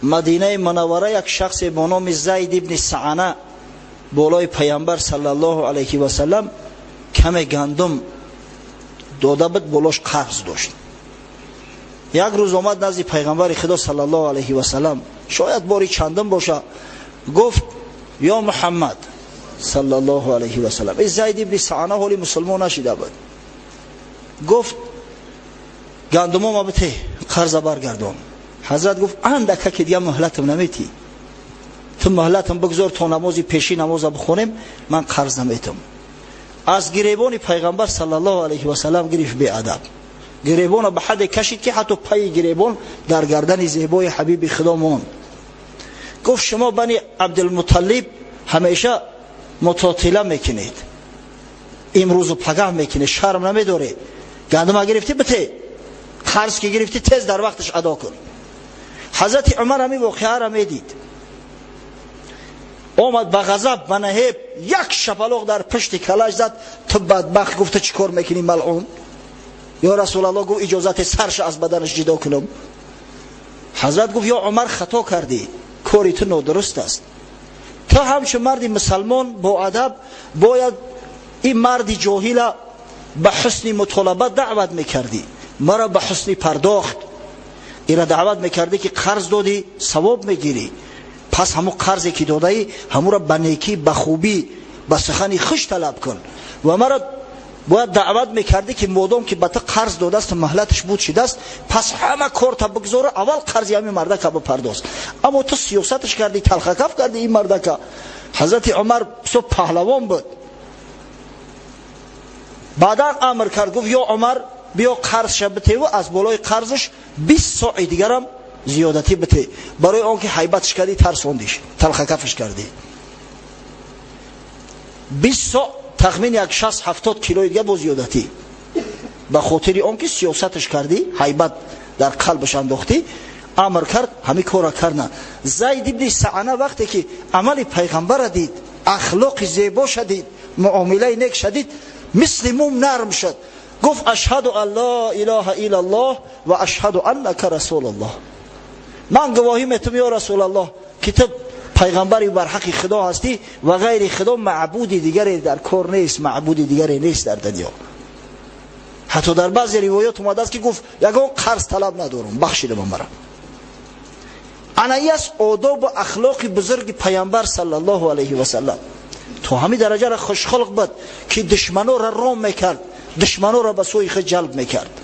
Мадинаи Мунаввара як шахсе бо номи Зайд ибни Саана болои Пайғамбар саллаллоҳу алайҳи васаллам каме гандум дода буд, болош қарз дошт. Як рӯз омад назди Пайғамбари Худо саллаллоҳу алайҳи васаллам, шояд бори чандум боша, гуфт: ё Муҳаммад саллаллоҳу алайҳи васаллам. Ин Зайд ибни Саана ҳоли мусулмон нашида буд. Гуфт: гандумома бите, қарза баргардон. Ҳазрат гуфт: андака ки дига муҳлатам наметӣ, ту муҳлатам бигзор то намози пеши намоза бихонем, ман қарз наметам. Аз гиребони Пайғамбар саллаллоҳу алайҳи васаллам гирифт, беадаб гиребона ба ҳадде кашид, ки ҳатто пайи гиребон дар гардани зебои ҳабиби Худо монд. Гуфт: шумо бани Абдулмуталлиб ҳамеша мутотила мекунед, имрӯзу пагаҳ мекунед, шарм намедоред. Гандума гирифтӣ, бите, қарз ки гирифтӣ, тез дар вақташ адо кун. Ҳазрати Умар ҳамин воқеаро медид, омад ба ғазаб, ба наҳеб як шапалоқ дар пушти калаш зад. Ту бадбахт, гуфта, чӣ кор мекунӣ, малъун? Ё Расулаллоҳ, гуфт, иҷозати сарша аз баданаш ҷидо кунам. Ҳазрат гуфт: ё Умар, хато кардӣ, кори ту нодуруст аст. Ту ҳамчун марди мусалмон боадаб бояд ин марди ҷоҳила ба ҳусни мутолаба даъват мекардӣ, мара ба ҳусни пардохт ира даъват мекардӣ, ки қарз додӣ, савоб мегирӣ. Пас ҳамун қарзе ки додаӣ, ҳамура ба некӣ, ба хубӣ, ба сухани хуш талаб кун. Ва мара бояд даъват мекардӣ, ки модом ки ба ту қарз додааст, муҳлаташ буд шидааст, пас ҳама корта бигзора, аввал қарзи ҳамин мардака бипардоз. Аммо ту сиёсаташ кардӣ, талхакаф кардӣ ин мардака. Ҳазрати Умар бисёр паҳлавон буд. Баъдан амр кард, гуфт: ё Умар, биё, қарзша битеву аз болои қарзаш 20 сои дигарам зиёдатӣ бите, барои он ки ҳайбатш кардӣ, тарсондиш, талхакафаш кардӣ. 20 со, тахмин як 60-70 килои дига бо зиёдатӣ, ба хотири он ки сиёсаташ кардӣ, ҳайбат дар қалбаш андохтӣ. Амр кард, ҳамин корра кард. Зайд ибни Саана вақте ки амали Пайғамбара дид, ахлоқи зебоша дид, муомилаи некша дид, мисли мум нарм шуд. Гуфт: ашҳаду ан ла илаҳа иллаллоҳ ва ашҳаду аннака расулуллоҳ. Ман гувоҳӣ метум, ё Расулаллоҳ, ки ту пайғамбари барҳақи Худо ҳастӣ ва ғайри Худо маъбуди дигаре дар кор нест, маъбуди дигаре нест дар дунё. Ҳатто дар баъзе ривоят омадааст, ки гуфт: ягон қарз талаб надорам, бахшида ба мара. Анаи аст одобу ахлоқи бузурги Пайғамбар саллаллоҳу алайҳи васаллам. То ҳамин дараҷаро хушхулқ буд, ки душманора ром мекард, душманора ба сӯи худ ҷалб мекард.